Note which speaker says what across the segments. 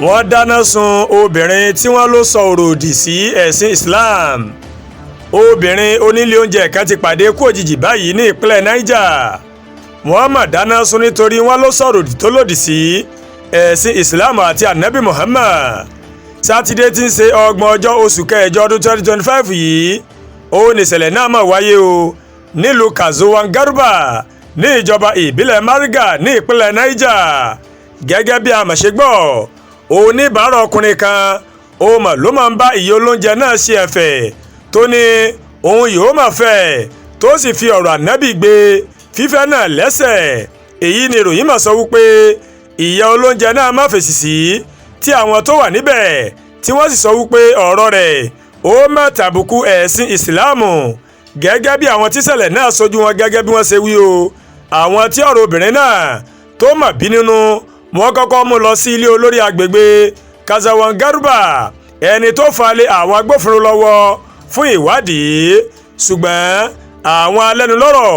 Speaker 1: Wọ́n dáná sun obìnrin tí wọ́n ló sọ ọ̀rọ̀ òdì sí ẹ̀sìn Islam. Obìnrin onílé oúnjẹ kan ti pàdé kú òjijì báyìí ní ìpínlẹ̀ Niger. Wọ́n mà dáná sun nítorí wọ́n ló sọ̀rọ̀ òdì tó lòdì sí ẹ̀sìn Islam àti Anabi Muhammad. Sátidé tí ń ṣe 30 ọjọ́ oṣù kẹjọ ọdún 2025 yìí, ó ní ìṣẹ̀lẹ̀ náà mà wáyé o nílùú Kazowan Garuba ní ìjọba ìbílẹ̀ Mariga ní ìpínlẹ̀ Niger. Gẹ́gẹ́ bí a mà ṣe gbọ́, oníbàárà ọkùnrin kan ó mà ló máa ń bá ìyá olóúnjẹ náà ṣe ẹ̀fẹ̀, tó ní òun yóò máa fẹ́, tó sì fi ọ̀rọ̀ ànábì gbé fífẹ́ náà lẹ́sẹ̀. Èyí ni ìròyìn mà sọ wípé ìyá olóúnjẹ náà má fèsì sí, tí àwọn tó wà níbẹ̀ tí wọ́n sì sọ wípé ọ̀rọ̀ rẹ̀ ó má tàbùkù ẹ̀sìn Ìsìláàmù. Gẹ́gẹ́ bí àwọn tíṣẹ̀lẹ̀ náà sojú wọn, gẹ́gẹ́ bí wọ́n ṣe wí o, àwọn tí ọ̀rọ̀ obìnrin náà tó mà bí nínú, wọ́n kọ́kọ́ mú lọ sí ilé olórí agbègbè Kazawan Garuba, ẹni tó falẹ̀ àwọn agbófinró lọ́wọ́ fún ìwádìí. Ṣùgbọ́n àwọn alẹ́nulọ́rọ̀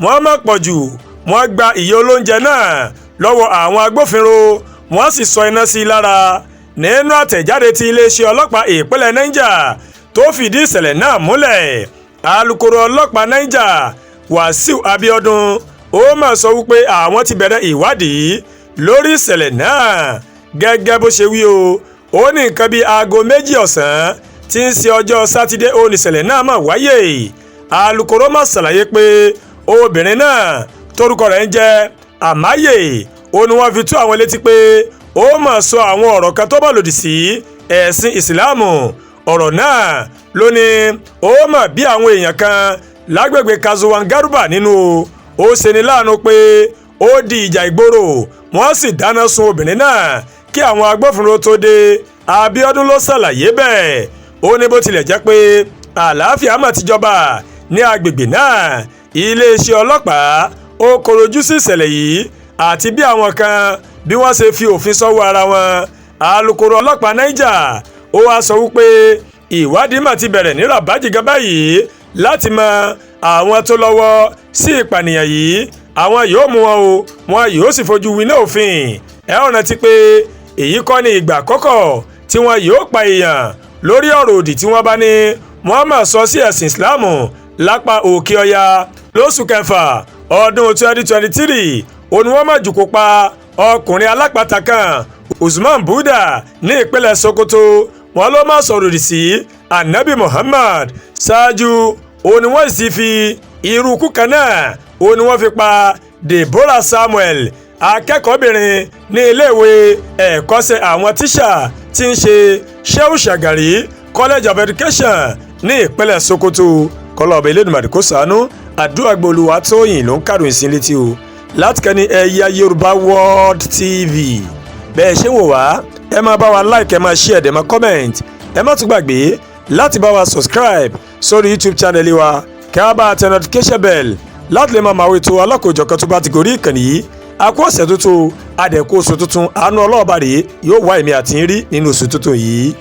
Speaker 1: wọ́n má pọ̀ jù, wọ́n gba ìyá olóúnjẹ náà lọ́wọ́ àwọn agbófinró, wọ́n sì sọ iná sí i lára. Nínú àtẹ̀jáde tí iléeṣẹ́ ọlọ́pàá ìpínlẹ̀ Niger tó fìdí ìṣẹ̀lẹ̀ náà múlẹ̀, alukoro ọlọ́pàá Niger, Wàsíù Abiodun, ó mà sọ wípé àwọn ti bẹ̀rẹ̀ ìwádìí lórí ìṣẹ̀lẹ̀ náà. Gẹ́gẹ́ bó ṣe wí o, ó ní nǹkan bíi aago 2 ọ̀sán tí ń ṣe ọjọ́ Sátidé ó ní ìṣẹ̀lẹ̀ náà mà wáyé. Alukoro mà ṣàlàyé pé obìnrin náà torúkọ rẹ̀ ń jẹ́ Àmáyé, ó ní wọ́n fi tú àwọn létí pé ó mà sọ àwọn ọ̀rọ̀ kan tó bá lòdì sí ẹ̀sìn Ìsìláàmù. Ọ̀rọ̀ náà ló ní ó mà bí àwọn èèyàn kan lágbègbè Kazuwan Garuba nínú o. Ó ṣeni láàánú pé ó di ìjà ìgboro, wọ́n sì dáná sun obìnrin náà kí àwọn agbófinró tó dé. Abíọ́dún ló ṣàlàyé bẹ́ẹ̀. Ó ní bó tilẹ̀ jẹ́ pé àlàáfíà mà ti jọba ní agbègbè náà, iléeṣẹ́ ọlọ́pàá ó kọrojú sí ìṣẹ̀lẹ̀ yìí àti bí àwọn kan bí wọ́n ṣe fi òfin sọ́wọ́ ara wọn. Alukoro ọlọ́pàá Niger ó wáá sọ wípé ìwádìí mà ti bẹ̀rẹ̀ ní rabajiga báyìí láti mọ àwọn tó lọ́wọ́ sí ìpànìyàn yìí. Àwọn yóò mú wọn o, wọn yóò sì fojú winá òfin. Ẹ ó rántí pé èyí kọ́ ni ìgbà àkọ́kọ́ tí wọn yóò pa èèyàn lórí ọ̀rọ̀ òdì tí wọ́n bá ní wọ́n mà sọ sí ẹ̀sìn Ìsìláàmù lápá Òkè Ọya. Lóṣù kẹfà ọdún 2023, òun wọ́n mà jùkú pa ọkùnrin alápatà kan, Usman Buda, ní ìpínlẹ̀ Sokoto. Wọn ló má sọ̀rọ̀ òdì sí Anabi Muhammad. Ṣáájú òun ni wọ́n sì fi irú ikú kan náà, òun ni wọ́n fi pa Deborah Samuel, akẹ́kọ̀ọ́bìnrin ní iléèwé ẹ̀kọ́ṣẹ́ àwọn tíṣà tí ń ṣe Shehu Shagari College of Education ní ìpínlẹ̀ Sokoto. Kọlọ́ọ̀bẹ Elédùmarè kó ṣàánú. Àdúrà gbòòlùwà tóyìn ló ń kàròyìn sí létí o láti kẹ́ni Ẹ̀yà Yorùbá World TV. Bẹ́ẹ̀ ṣé wò wá, ẹ máa bá wa like, ẹ máa share, ẹ máa comment. Ẹ má tún gbàgbé láti bá wa subscribe sórí YouTube channel wa, kí a bá tẹ notification bell láti lè máa máa wètò alákòójọkan tó bá ti gorí ìkànnì yìí. A kú ọ̀sẹ̀ tuntun, adẹ̀kú oṣù tuntun. Àánú ọlọ́ọ̀bà rèé yóò wá èmi àti ń rí nínú oṣù tuntun yìí.